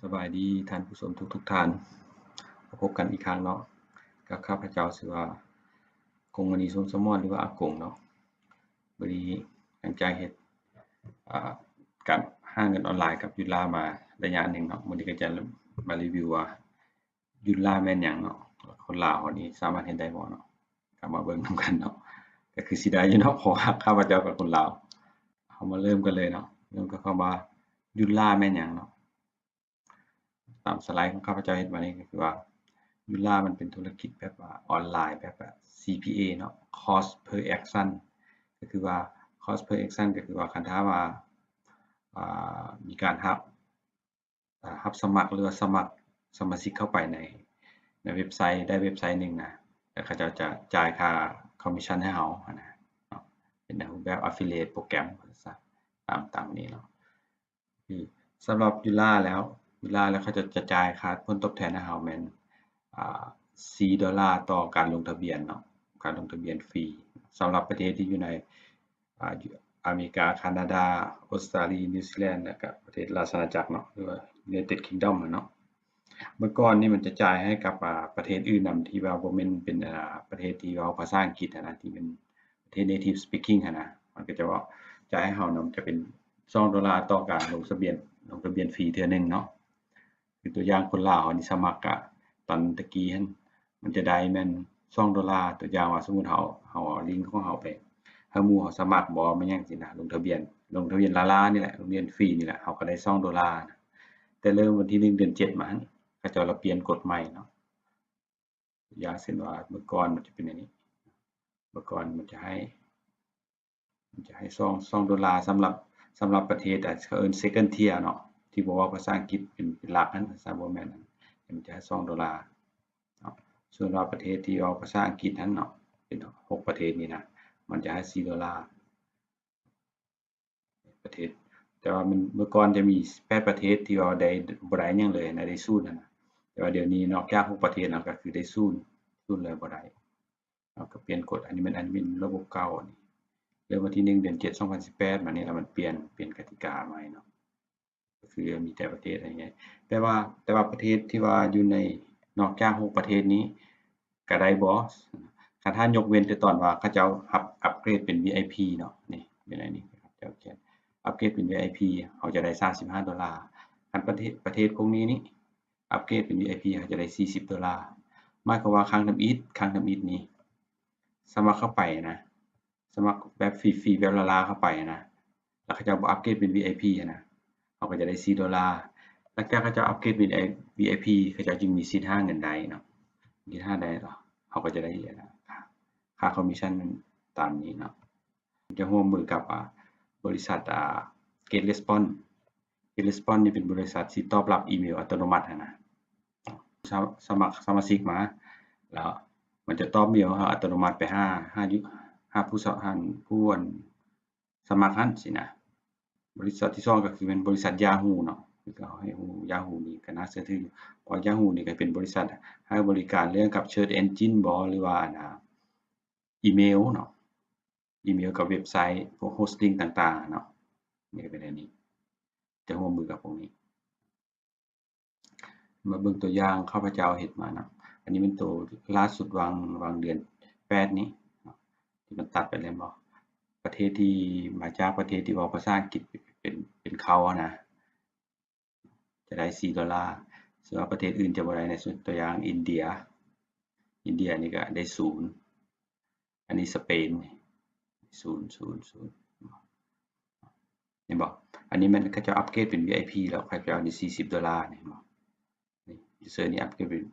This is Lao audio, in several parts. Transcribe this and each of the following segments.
ສະບາຍດີທ່ານຜູ້ຊົມທຸກໆທ່ານ ມາພົບກັນອີກຄັ້ງເນາະ ກັບຂ້າພະເຈົ້າຊື່ວ່າ ກົງມະນີ ຊົມສະໝອນ ຫຼືວ່າອາກົງເນາະ. ມື້ນີ້ຫຼັງຈາກເຮັດ ອາ ການຫາເງິນອອນລາຍກັບຢູລາມາໄລຍະໜຶ່ງເນາະ ມື້ນີ້ກໍຈະມາຣີວິວວ່າຢູລາແມ່ນຫຍັງເນາະ ຄົນລາວເຮົານີ້ສາມາດເຮັດໄດ້ບໍ່ເນາະ. ກໍມາເບິ່ງນຳກັນເນາະ ກໍຄືຊິໄດ້ຢູ່ເນາະ ເພາະວ່າຂ້າພະເຈົ້າກໍຄົນລາວ. ເຮົາມາເລີ່ມກັນເລີຍເນາະ ເລີ່ມກັບຄຳວ່າຢູລາແມ່ນຫຍັງເນາະ. ຕາມສະໄລຂອງຂ້າພະເຈົ້າເຮັດມານີ້ກໍຄືວ່າ ຢູລາມັນເປັນທຸລະກິດແບບວ່າອອນລາຍ ແບບວ່າ CPA ເນາະ Cost Per Action ກໍຄືວ່າ Cost Per Action ກໍຄືວ່າຄັນຖ້າວ່າ ອາ ມີການຮັບ ອາ ຮັບສະໝັກ ຫຼືວ່າສະໝັກສະມາຊິກເຂົ້າໄປໃນ ໃນເວັບໄຊ ໃນເວັບໄຊໜຶ່ງນະ ແລ້ວເຂົາເຈົ້າຈະຈ່າຍຄ່າຄອມມິດຊັນໃຫ້ເຮົາຫັ້ນນະເນາະ ເປັນໃນຮູບແບບ affiliate program ວ່າຊັ້ນຊະ ຕາມ ຕາມນີ້ເນາະ. ຄືສຳລັບຢູລາແລ້ວ ຢູລາແລ້ວເຂົາເຈົ້າຈະຈ່າຍຄ່າຜົນຕອບແທນໃຫ້ເຮົາແມ່ນ ອາ ສີ່ໂດລາຕໍ່ການລົງທະບຽນເນາະ ການລົງທະບຽນຟຣີ ສຳລັບປະເທດທີ່ຢູ່ໃນ ອາ ອາເມລິກາ, ຄານາດາ, ອົດສະຕາລີ, ນິວຊີແລນ ແລ້ວກະປະເທດລາຊະອານາຈັກເນາະ ຫຼືວ່າ United Kingdom ຫັ້ນເນາະ. ເມື່ອກ່ອນນີ້ມັນຈະຈ່າຍໃຫ້ກັບ ອາ ປະເທດອື່ນນຳ ທີ່ວ່າບໍ່ແມ່ນເປັນ ອາ ປະເທດທີ່ເວົ້າພາສາອັງກິດຫັ້ນນະ ທີ່ເປັນປະເທດ native speaking ຫັ້ນນະ ມັນກໍຈະວ່າຈ່າຍໃຫ້ເຮົານຳ ຈະເປັນສອງໂດລາຕໍ່ການລົງທະບຽນ ລົງທະບຽນຟຣີເທື່ອໜຶ່ງເນາະ. ຄືຕົວຢ່າງຄົນລາວເຮົານີ້ສະໝັກກະ ຕອນຕະກີ້ຫັ້ນ ມັນຈະໄດ້ແມ່ນສອງໂດລາ ຕົວຢ່າງວ່າສົມມຸດເຮົາ ເຮົາເອົາລິງຂອງເຮົາໄປໃຫ້ໝູ່ເຮົາສະໝັກບໍ ແມ່ນຫຍັງຊີ້ນະ ລົງທະບຽນ ລົງທະບຽນລ້າໆນີ້ແຫຼະ ລົງທະບຽນຟຣີນີ້ແຫຼະ ເຮົາກໍໄດ້ສອງໂດລານະ. ແຕ່ເລີ່ມວັນທີໜຶ່ງເດືອນເຈັດມາຫັ້ນ ເຂົາເຈົ້າລະປ່ຽນກົດໃໝ່ເນາະ ຢ່າງເຊັ່ນວ່າເມື່ອກ່ອນມັນຈະເປັນອັນນີ້ ເມື່ອກ່ອນມັນຈະໃຫ້ ມັນຈະໃຫ້ສອງ ສອງໂດລາ ສຳລັບ ສຳລັບປະເທດ ອາ ເຂົາເອີ້ນ second tier ເນາະ ທີ່ບໍ່ເວົ້າພາສາອັງກິດເປັນ ເປັນຫຼັກຫັ້ນ ພາສາບໍ່ແມ່ນຫັ້ນ ມັນຈະໃຫ້ສອງໂດລາເນາະ. ສ່ວນວ່າປະເທດທີ່ເວົ້າພາສາອັງກິດຫັ້ນເນາະ ເປັນຫົກປະເທດນີ້ນະ ມັນຈະໃຫ້ສີ່ໂດລາ ປະເທດ ແຕ່ວ່າມັນ ເມື່ອກ່ອນຈະມີແປດປະເທດທີ່ວ່າໄດ້ ບໍ່ໄດ້ຫຍັງເລີຍນະ ໄດ້ສູນຫັ້ນນະ ແຕ່ວ່າດຽວນີ້ນອກຈາກຫົກປະເທດແລ້ວກໍຄືໄດ້ສູນ ສູນເລີຍບໍ່ໄດ້. ເຮົາກໍປ່ຽນກົດ ອັນນີ້ແມ່ນ ອັນນີ້ແມ່ນລະບົບເກົ່າ ອັນນີ້ເລີ່ມວັນທີໜຶ່ງເດືອນເຈັດ ສອງພັນສິບແປດມານີ້ ແລ້ວມັນປ່ຽນ ປ່ຽນກະຕິກາໃໝ່ເນາະ ກໍຄືມີແຕ່ປະເທດອັນນີ້ ແຕ່ວ່າ ແຕ່ວ່າປະເທດທີ່ວ່າຢູ່ໃນ ນອກຈາກຫົກປະເທດນີ້ ກະໄດ້ບໍ່? ຄັນຖ້າຍົກເວັ້ນແຕ່ຕອນວ່າເຂົາເຈົ້າຮັບອັບເກຣດເປັນ ວີໄອພີ ເນາະ ນີ້ ຢູ່ໃນນີ້ເຂົາເຈົ້າຂຽນ ອັບເກຣດເປັນ ວີໄອພີ ເຮົາຈະໄດ້ສາມສິບຫ້າໂດລາ. ຄັນປະເທດ ປະເທດພວກນີ້ນີ້ ອັບເກຣດເປັນ ວີໄອພີ ເຮົາຈະໄດ້ສີ່ສິບໂດລາ. ໝາຍຄວາມວ່າຄັ້ງທຳອິດ ຄັ້ງທຳອິດນີ້ ສະໝັກເຂົ້າໄປນະ ສະໝັກແບບຟຣີໆ ແບບລ້າໆເຂົ້າໄປນະ ແລ້ວເຂົາເຈົ້າບໍ່ອັບເກຣດເປັນ ວີໄອພີ ນະ ເຮົາກໍຈະໄດ້ສີ່ໂດລາ. ຫຼັງຈາກເຂົາເຈົ້າອັບເກຣດເປັນ ວີໄອພີ ເຂົາເຈົ້າຈຶ່ງມີສິດຫາເງິນໄດ້ເນາະ ສິດຫາໄດ້ ເຮົາກໍຈະໄດ້ ອາ ຄ່າຄອມມິດຊັນຕາມນີ້ເນາະ. ຈະຮ່ວມມືກັບ ອາ ບໍລິສັດ ອາ GetResponse. GetResponse ນີ້ເປັນບໍລິສັດທີ່ຕອບຮັບອີເມວອັດຕະໂນມັດຫັ້ນນະ ສະ ສະໝັກສະມາຊິກມາ ແລ້ວມັນຈະຕອບເມວໃຫ້ອັດຕະໂນມັດໄປຫາ ຫາ ຫາຜູ້ສະ ຫາຜູ້ອັນ ສະໝັກຫັ້ນຊີ້ນະ. ບໍລິສັດທີສອງກໍຄືແມ່ນບໍລິສັດ Yahoo ເນາະ ຄືເຮົາໃຫ້ຮູ້ Yahoo ນີ້ກໍໜ້າເຊື່ອຖື ເພາະ Yahoo ນີ້ກໍເປັນບໍລິສັດໃຫ້ບໍລິການເລື່ອງກັບ Search Engine ບໍ ຫຼືວ່າ ອັນ ອີເມວເນາະ ອີເມວກັບເວັບໄຊ ພວກ Hosting ຕ່າງໆເນາະ ນີ້ກໍເປັນອັນນີ້ ຈະຮ່ວມມືກັບພວກນີ້. ມາເບິ່ງຕົວຢ່າງຂ້າພະເຈົ້າເຮັດມາເນາະ ອັນນີ້ແມ່ນໂຕລ່າສຸດຫວ່າງ ຫວ່າງເດືອນແປດນີ້ເນາະ ທີ່ມັນຕັດໄປແລ້ວເນາະ ປະເທດທີ່ມາຈາກປະເທດທີ່ເວົ້າພາສາອັງກິດເປັນ ເປັນເຄົ້ານະ ຈະໄດ້ສີ່ໂດລາ ສ່ວນວ່າປະເທດອື່ນຈະບໍ່ໄດ້ນະ ຕົວຢ່າງອິນເດຍ ອິນເດຍນີ້ກໍໄດ້ສູນ ອັນນີ້ສະເປນ ສູນ ສູນ ສູນ ເຫັນບໍ່? ອັນນີ້ແມ່ນເຂົາເຈົ້າອັບເກຣດເປັນ ວີໄອພີ ແລ້ວເຂົາເຈົ້າໄດ້ສີ່ສິບໂດລາ ເຫັນບໍ່? ນີ້ user ນີ້ອັບເກຣດເປັນ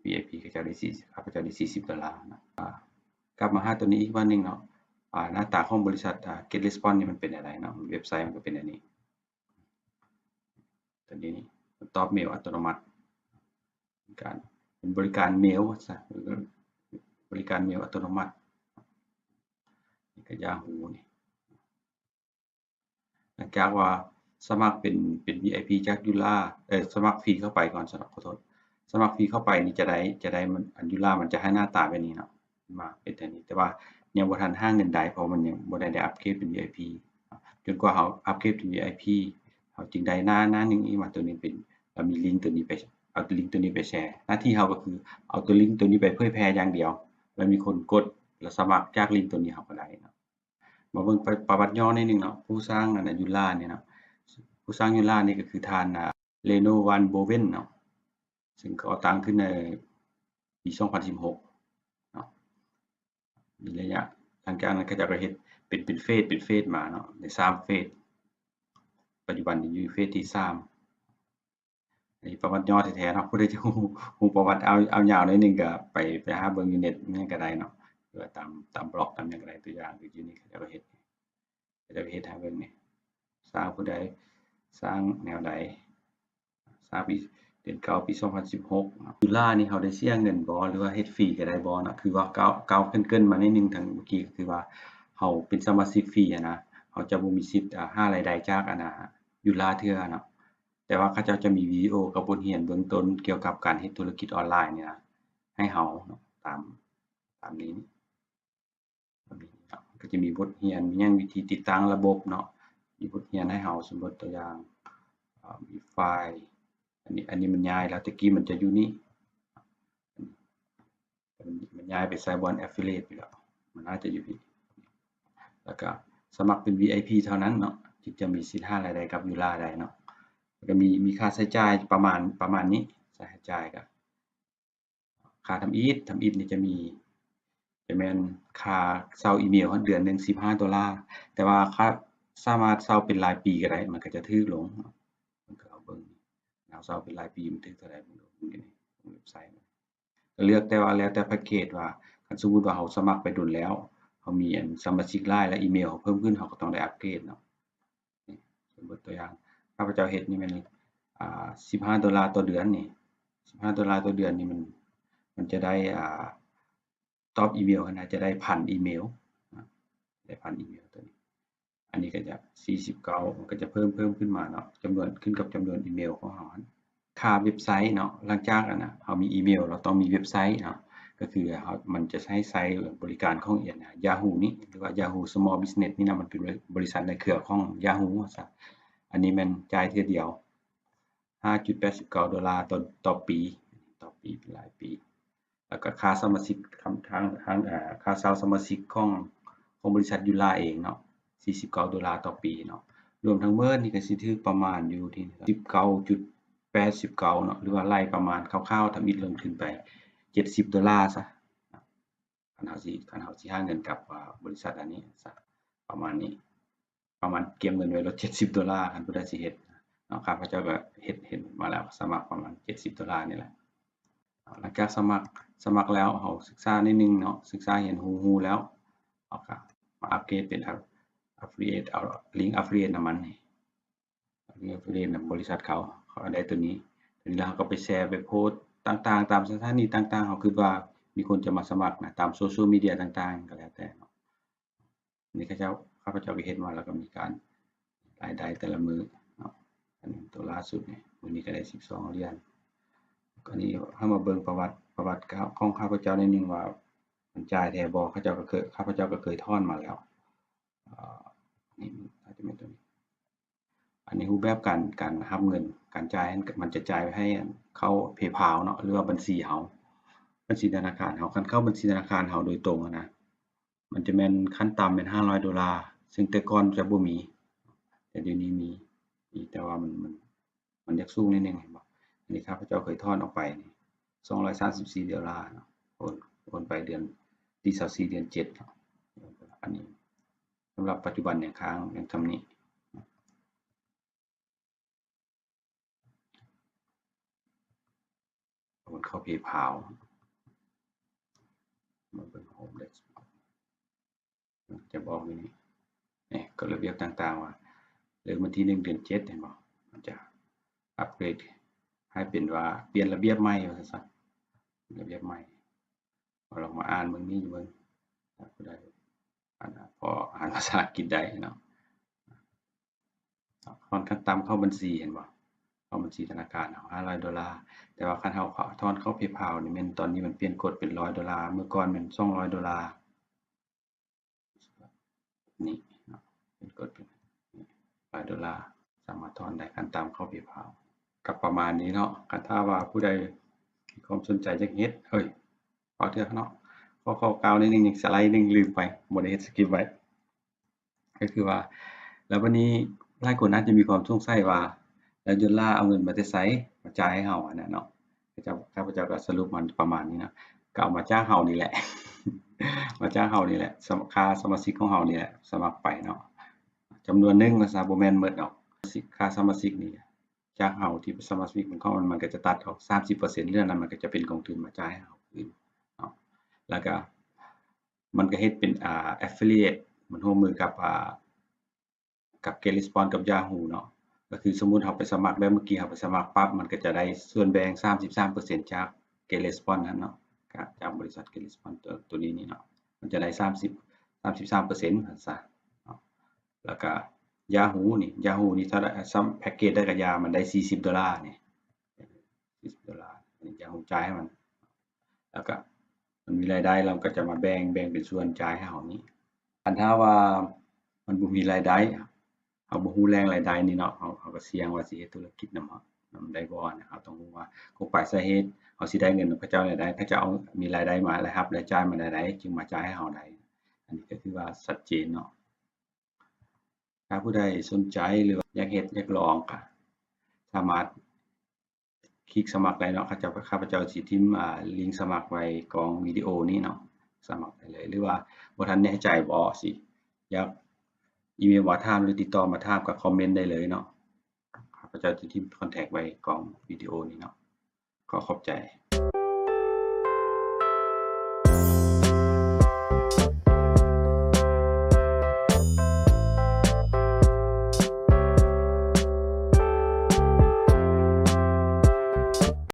ວີໄອພີ ເຂົາເຈົ້າໄດ້ສີ່ສິບ ເຂົາເຈົ້າໄດ້ສີ່ສິບໂດລາເນາະ. ອາ ກັບມາຫາຕົວນີ້ອີກບາດໜຶ່ງເນາະ ອາ ໜ້າຕາຂອງບໍລິສັດ ອາ GetResponse ນີ້ມັນເປັນແນວໃດເນາະ? ເວັບໄຊມັນກໍເປັນແນວນີ້ ຕົວນີ້ຕອບເມວອັດຕະໂນມັດ ການເປັນບໍລິການເມວຊະ ບໍລິການເມວອັດຕະໂນມັດ ນີ້ກໍ Yahoo ນີ້ ຫຼັງຈາກວ່າສະໝັກເປັນ ເປັນ ວີໄອພີ ຈາກຢູລາ ເອີ ສະໝັກຟຣີເຂົ້າໄປກ່ອນ ສະ ຂໍໂທດ ສະໝັກຟຣີເຂົ້າໄປນີ້ຈະໄດ້ ຈະໄດ້ ມັນ ອັນ ຢູລາມັນຈະໃຫ້ໜ້າຕາແບບນີ້ເນາະ ມາເປັນແນວນີ້ ແຕ່ວ່າຍັງບໍ່ທັນຫາເງິນໄດ້ ເພາະມັນຍັງບໍ່ໄດ້ ໄດ້ອັບເກຣດເປັນ ວີໄອພີ ຈົນກວ່າເຮົາອັບເກຣດເປັນ ວີໄອພີ ເຮົາຈຶ່ງໄດ້ໜ້າ ໜ້າໜຶ່ງອີກມາ ຕົວນີ້ເປັນ ລະມີລິງໂຕນີ້ໄປ ເອົາລິງໂຕນີ້ໄປແຊ. ໜ້າທີ່ເຮົາກໍຄືເອົາຕົວລິງໂຕນີ້ໄປເຜີຍແຜ່ຢ່າງດຽວ ລະມີຄົນກົດ ລະສະໝັກຈາກລິງໂຕນີ້ເຮົາກໍໄດ້ເນາະ. ມາເບິ່ງປະ ປະຫວັດຫຍໍ້ໜ້ອຍໜຶ່ງເນາະ. ຜູ້ສ້າງອັນນ່າ ຢູລານີ້ເນາະ ຜູ້ສ້າງຢູລານີ້ກໍຄືທ່ານ ອາ ເລໂນ ວານໂບເວັນເນາະ ຊຶ່ງກໍ່ຕັ້ງຂຶ້ນໃນປີສອງພັນສິບຫົກເນາະ. ມີໄລຍະ ຫຼັງຈາກນັ້ນເຂົາເຈົ້າກໍເຮັດເປັນ ເປັນເຟສ ເປັນເຟສມາເນາະ ໄດ້ສາມເຟສ. ປັດຈຸບັນນີ້ຢູ່ເຟສທີສາມ. ອັນນີ້ປະຫວັດຫຍໍ້ແທ້ໆເນາະ. ຜູ້ໃດຈະຮູ້ ຮູ້ປະຫວັດເອົາ ເອົາຍາວໜ້ອຍໜຶ່ງກໍໄປ ໄປຫາເບິ່ງຢູ່ເນັດຫຍັງກໍໄດ້ເນາະ ຫຼືວ່າຕາມ ຕາມບລັອກ ຕາມຫຍັງກໍໄດ້. ຕົວຢ່າງຄືຢູ່ນີ້ເຂົາເຈົ້າກໍເຮັດ ເຂົາເຈົ້າກໍເຮັດໃຫ້ເບິ່ງນີ້ ສ້າງຜູ້ໃດ ສ້າງແນວໃດ ສ້າງປີ ເດືອນເກົ້າ ປີສອງພັນສິບຫົກເນາະ. ຢູລານີ້ເຮົາໄດ້ເສຍເງິນບໍ່ ຫຼືວ່າເຮັດຟຣີກໍໄດ້ບໍ່ເນາະ? ຄືວ່າກ່າວ ກ່າວເກີ່ນໆມາໜ້ອຍໜຶ່ງທາງເມື່ອກີ້ ກໍຄືວ່າເຮົາເປັນສະມາຊິກຟຣີຫັ້ນນະ ເຮົາຈະບໍ່ມີສິດ ອາ ຫາລາຍໄດ້ຈາກອັນນ່າ ຢູລາເທື່ອເນາະ. ແຕ່ວ່າເຂົາເຈົ້າຈະມີວິດີໂອກັບບົດຮຽນເບື້ອງຕົ້ນກ່ຽວກັບການເຮັດທຸລະກິດອອນລາຍນີ້ນະ ໃຫ້ເຮົາເນາະ ຕາມ ຕາມນີ້ ກໍຈະມີບົດຮຽນ ມີຫຍັງ ວິທີຕິດຕັ້ງລະບົບເນາະ ມີບົດຮຽນໃຫ້ເຮົາ. ສົມມຸດຕົວຢ່າງ ອາ ມີໄຟລ໌ ອັນນີ້ ອັນນີ້ມັນຍ້າຍແລ້ວ ແຕ່ກີ້ມັນຈະຢູ່ນີ້ ມັນ ມັນຍ້າຍໄປໃສ່ບ່ອນ affiliate ໄປແລ້ວ ມັນອາດຈະຢູ່ພີ້. ແລ້ວກໍສະໝັກເປັນ ວີໄອພີ ເທົ່ານັ້ນເນາະ ຈຶ່ງຈະມີສິດຫາລາຍໄດ້ກັບຢູລາໄດ້ເນາະ. ແລ້ວກໍມີ ມີຄ່າໃຊ້ຈ່າຍປະມານ ປະມານນີ້ ຄ່າໃຊ້ຈ່າຍກໍ ຄ່າທຳອິດ ທຳອິດນີ້ຈະມີ ຈະແມ່ນຄ່າເຊົ່າອີເມວເດືອນໜຶ່ງສິບຫ້າໂດລາ ແຕ່ວ່າຄ່າ ສາມາດເຊົ່າເປັນລາຍປີກໍໄດ້ ມັນກໍຈະຖືກລົງ. ມັນກໍເອົາເບິ່ງ ເຮົາເຊົ່າເປັນລາຍປີມັນຖືກເທົ່າໃດ ເບິ່ງຢູ່ໃນເວັບໄຊ. ກໍເລືອກແຕ່ວ່າ ແລ້ວແຕ່ແພັກເກດວ່າ ຄັນສົມມຸດວ່າເຮົາສະໝັກໄປດົນແລ້ວ ເຮົາມີອັນສະມາຊິກຫຼາຍ ແລະ ອີເມວເຮົາເພີ່ມຂຶ້ນ ເຮົາກໍຕ້ອງໄດ້ອັບເກຣດເນາະ. ນີ້ ສົມມຸດຕົວຢ່າງ ຂ້າພະເຈົ້າເຮັດນີ້ແມ່ນ ອາ ສິບຫ້າໂດລາຕໍ່ເດືອນນີ້ ສິບຫ້າໂດລາຕໍ່ເດືອນນີ້ ມັນ ມັນຈະໄດ້ ອາ ຕອບອີເມວຫັ້ນນະ ຈະໄດ້ພັນອີເມວ ໄດ້ພັນອີເມວຕົວນີ້. ອັນນີ້ກໍຈະສີ່ສິບເກົ້າ ມັນກໍຈະເພີ່ມ ເພີ່ມຂຶ້ນມາເນາະ ຈຳນວນ ຂຶ້ນກັບຈຳນວນອີເມວຂອງເຮົາຫັ້ນ. ຄ່າເວັບໄຊເນາະ ຫຼັງຈາກອັນນະ ເຮົາມີອີເມວ ເຮົາຕ້ອງມີເວັບໄຊເນາະ ກໍຄືເຮົາ ມັນຈະໃຫ້ໃຊ້ບໍລິການຂອງ Yahoo ນີ້ ຫຼືວ່າ Yahoo Small Business ນີ້ນະ ມັນເປັນບໍລິສັດໃນເຄືອຂອງ Yahoo ວ່າຊັ້ນ. ອັນນີ້ແມ່ນຈ່າຍເທື່ອດຽວ ຫ້າຈຸດແປດສິບເກົ້າໂດລາຕໍ່ ຕໍ່ປີ ຕໍ່ປີ ເປັນລາຍປີ. ແລ້ວກໍຄ່າສະມາຊິກ ທາງ ທາງ ເອີ ຄ່າເຊົ່າສະມາຊິກຂອງ ຂອງບໍລິສັດຢູລາເອງເນາະ ສີ່ສິບເກົ້າໂດລາຕໍ່ປີເນາະ. ລວມທັງໝົດນີ້ກໍຊິຖືກປະມານຢູ່ທີ່ສິບເກົ້າຈຸດແປດສິບເກົ້າເນາະ ຫຼືວ່າໄລ່ປະມານຄ່າວໆ ທຳອິດລົງທຶນໄປເຈັດສິບໂດລາຊະ. ຄັນເຮົາຊິ ຄັນເຮົາຊິຫາເງິນກັບ ອາ ບໍລິສັດອັນນີ້ຊະ ປະມານນີ້ ປະມານກຽມເງິນໄວ້ລົດເຈັດສິບໂດລາ ຄັນຜູ້ໃດຊິເຮັດເນາະ. ຂ້າພະເຈົ້າກໍເຮັດ ເຮັດມາແລ້ວ ສະໝັກປະມານເຈັດສິບໂດລານີ້ແຫຼະ. ຫຼັງຈາກສະໝັກ ສະໝັກແລ້ວ ເຮົາສຶກສາໜ້ອຍໜຶ່ງເນາະ ສຶກສາຮຽນຮູ້ ຮູ້ແລ້ວ ເຮົາກໍມາອັບເກຣດເປັນ Affiliate ເອົາລິງ Affiliate ນຳມັນນີ້ Affiliate ນຳບໍລິສັດເຂົາ ເຂົາໄດ້ຕົວນີ້ ຕົວນີ້ແລ້ວເຮົາກໍໄປແຊ ໄປໂພສຕ່າງໆ ຕາມສະຖານີຕ່າງໆ ເຮົາຄິດວ່າມີຄົນຈະມາສະໝັກນະ ຕາມໂຊຊຽວມີເດຍຕ່າງໆ ກໍແລ້ວແຕ່ເນາະ. ນີ້ເຂົາເຈົ້າ ຂ້າພະເຈົ້າກໍເຮັດມາ ແລ້ວກໍມີການລາຍໄດ້ແຕ່ລະມື້ເນາະ. ອັນຕົວລ່າສຸດນີ້ ມື້ນີ້ກໍໄດ້ສິບສອງຫຼຽນ. ອັນນີ້ເຮົາມາເບິ່ງປະຫວັດ ປະຫວັດຂອງຂ້າພະເຈົ້າໜ້ອຍໜຶ່ງວ່າມັນຈ່າຍແທ້ບໍ່. ຂ້າພະເຈົ້າກໍເຄີຍ ຂ້າພະເຈົ້າກໍເຄີຍຖອນມາແລ້ວ. ເອີ ນີ້ອາດຈະແມ່ນຕົວນີ້ ອັນນີ້ຮູບແບບການ ການຮັບເງິນ ການຈ່າຍ ມັນຈະຈ່າຍໃຫ້ເຂົ້າ PayPal ເນາະ ຫຼືວ່າບັນຊີເຮົາ ບັນຊີທະນາຄານເຮົາ. ຄັນເຂົ້າບັນຊີທະນາຄານເຮົາໂດຍຕົງຫັ້ນນະ ມັນຈະແມ່ນຂັ້ນຕ່ຳແມ່ນຫ້າຮ້ອຍໂດລາ ຊຶ່ງແຕ່ກ່ອນຈະບໍ່ມີ ແຕ່ດຽວນີ້ມີ ມີ ແຕ່ວ່າມັນ ມັນ ມັນຢາກສູງໜ້ອຍໜຶ່ງ ເຫັນບໍ່? ອັນນີ້ຂ້າພະເຈົ້າເຄີຍຖອນອອກໄປນີ້ ສອງຮ້ອຍສາມສິບສີ່ໂດລາເນາະ ໂອນ ໂອນໄປເດືອນທີຊາວສີ່ ເດືອນເຈັດເນາະ. ອັນນີ້ສຳລັບປັດຈຸບັນຍັງຄ້າງ ຍັງຊ່ຳນີ້. ໂອນເຂົ້າ PayPal ມາເບິ່ງ Home Dashboard ຈະບອກຢູ່ນີ້ ນີ້ ກົດລະບຽບຕ່າງໆ ວ່າເລີ່ມວັນທີໜຶ່ງ ເດືອນເຈັດ ເຫັນບໍ່? ມັນຈະອັບເກຣດໃຫ້ເປັນວ່າປ່ຽນລະບຽບໃໝ່ ວ່າຊັ້ນຊະ ລະບຽບໃໝ່. ເຮົາລອງມາອ່ານເບິ່ງນີ້ເບິ່ງ ຖ້າຜູ້ໃດ ອັນ ພໍອ່ານພາສາອັງກິດໄດ້ເນາະ. ຖອນຂັ້ນຕ່ຳເຂົ້າບັນຊີ ເຫັນບໍ່? ເຂົ້າບັນຊີທະນາຄານເຮົາ ຫ້າຮ້ອຍໂດລາ. ແຕ່ວ່າຄັນເຮົາຖອນເຂົ້າ PayPal ນີ້ແມ່ນ ຕອນນີ້ມັນປ່ຽນກົດເປັນຮ້ອຍໂດລາ ເມື່ອກ່ອນແມ່ນສອງຮ້ອຍໂດລາ. ນີ້ເນາະ ເປັນກົດເປັນຮ້ອຍໂດລາ ສາມາດຖອນໄດ້ ຂັ້ນຕ່ຳເຂົ້າ PayPal. ກໍປະມານນີ້ເນາະ. ຄັນຖ້າວ່າຜູ້ໃດມີຄວາມສົນໃຈຢາກເຮັດ ເອີຍ ເວົ້າເທື່ອເນາະ ຂໍ ຂໍກ່າວໜ້ອຍໜຶ່ງ ຍັງສະໄລໜຶ່ງ ລືມໄປ ບໍ່ໄດ້ເຮັດສະຄຣິບໄວ້ ກໍຄືວ່າ ແລ້ວບັດນີ້ຫຼາຍຄົນອາດຈະມີຄວາມສົງໄສວ່າ ແລ້ວໂດລາເອົາເງິນມາແຕ່ໃສ ມາຈ່າຍໃຫ້ເຮົາຫັ້ນນະເນາະ. ຂ້າພະເຈົ້າກໍສະຫຼຸບມັນປະມານນີ້ເນາະ ກໍເອົາມາຈາກເຮົານີ້ແຫຼະ ມາຈາກເຮົານີ້ແຫຼະ ສະ ຄ່າສະມາຊິກຂອງເຮົານີ້ແຫຼະ ສະໝັກໄປເນາະ ຈຳນວນໜຶ່ງວ່າຊະ ບໍ່ແມ່ນໝົດດອກ. ຄ່າສະມາຊິກນີ້ ຈາກເຮົາທີ່ສະມາຊິກເປັນຂອງມັນ ມັນກໍຈະຕັດອອກສາມສິບເປີເຊັນ ເລື່ອງນັ້ນມັນກໍຈະເປັນກອງທຶນມາຈ່າຍໃຫ້ເຮົາຄືນເນາະ. ແລ້ວກໍມັນກໍເຮັດເປັນ ອ່າ affiliate ມັນຮ່ວມມືກັບ ອ່າ ກັບ GetResponse ກັບ Yahoo ເນາະ. ກໍຄືສົມມຸດເຮົາໄປສະໝັກແບບເມື່ອກີ້ ເຮົາໄປສະໝັກປັບ ມັນກໍຈະໄດ້ສ່ວນແບ່ງສາມສິບສາມເປີເຊັນຈາກ GetResponse ຫັ້ນເນາະ ຈາກ ຈາກບໍລິສັດ GetResponse ຕົວ ຕົວນີ້ນີ້ເນາະ ມັນຈະໄດ້ສາມສິບ ສາມສິບສາມເປີເຊັນວ່າຊະເນາະ. ແລ້ວກະ Yahoo ນີ້ Yahoo ນີ້ເທົ່າໃດ ສ່ຳແພັກເກດໃດກະຢ່າ ມັນໄດ້ສີ່ສິບໂດລານີ້ ສີ່ສິບໂດລາ Yahoo ຈ່າຍໃຫ້ມັນ ແລ້ວກະມັນມີລາຍໄດ້ ລາວກໍຈະມາແບ່ງ ແບ່ງເປັນສ່ວນຈ່າຍໃຫ້ເຮົານີ້. ຄັນຖ້າວ່າມັນບໍ່ມີລາຍໄດ້ ເຮົາບໍ່ຮູ້ແຫຼ່ງລາຍໄດ້ນີ້ເນາະ ເຮົາ ເຮົາກໍສ່ຽງວ່າຊິເຮັດທຸລະກິດນຳ ນຳໄດ້ບໍ່ນະ. ເຮົາຕ້ອງຮູ້ວ່າກົກປາຍສາເຫດ ເຮົາຊິໄດ້ເງິນນຳເຂົາເຈົ້າແນວໃດ ເຂົາເຈົ້າເອົາ ມີລາຍໄດ້ມາ ລາຍຮັບລາຍຈ່າຍມາແນວໃດ ຈຶ່ງມາຈ່າຍໃຫ້ເຮົາໄດ້. ອັນນີ້ກໍຖືວ່າຊັດເຈນເນາະ. ຖ້າຜູ້ໃດສົນໃຈ ຫຼືວ່າຢາກເຮັດ ຢາກລອງ ກໍສາມາດຄລິກສະໝັກໄດ້ເນາະ. ຂ້າພະເຈົ້າ ຂ້າພະເຈົ້າຊິຖິ້ມ ອ່າ ລິງສະໝັກໄວ້ກ້ອງວິດີໂອນີ້ເນາະ ສະໝັກໄດ້ເລີຍ. ຫຼືວ່າບໍ່ທັນແນ່ໃຈບໍ ຊິຢາກອີເມວມາຖາມ ຫຼືຕິດຕໍ່ມາຖາມ ກໍຄອມເມັນໄດ້ເລີຍເນາະ. ຂ້າພະເຈົ້າຈະຖິ້ມຄອນແທັກໄວ້ກ້ອງວິດີໂອນີ້ເນາະ. ຂໍຂອບໃຈ.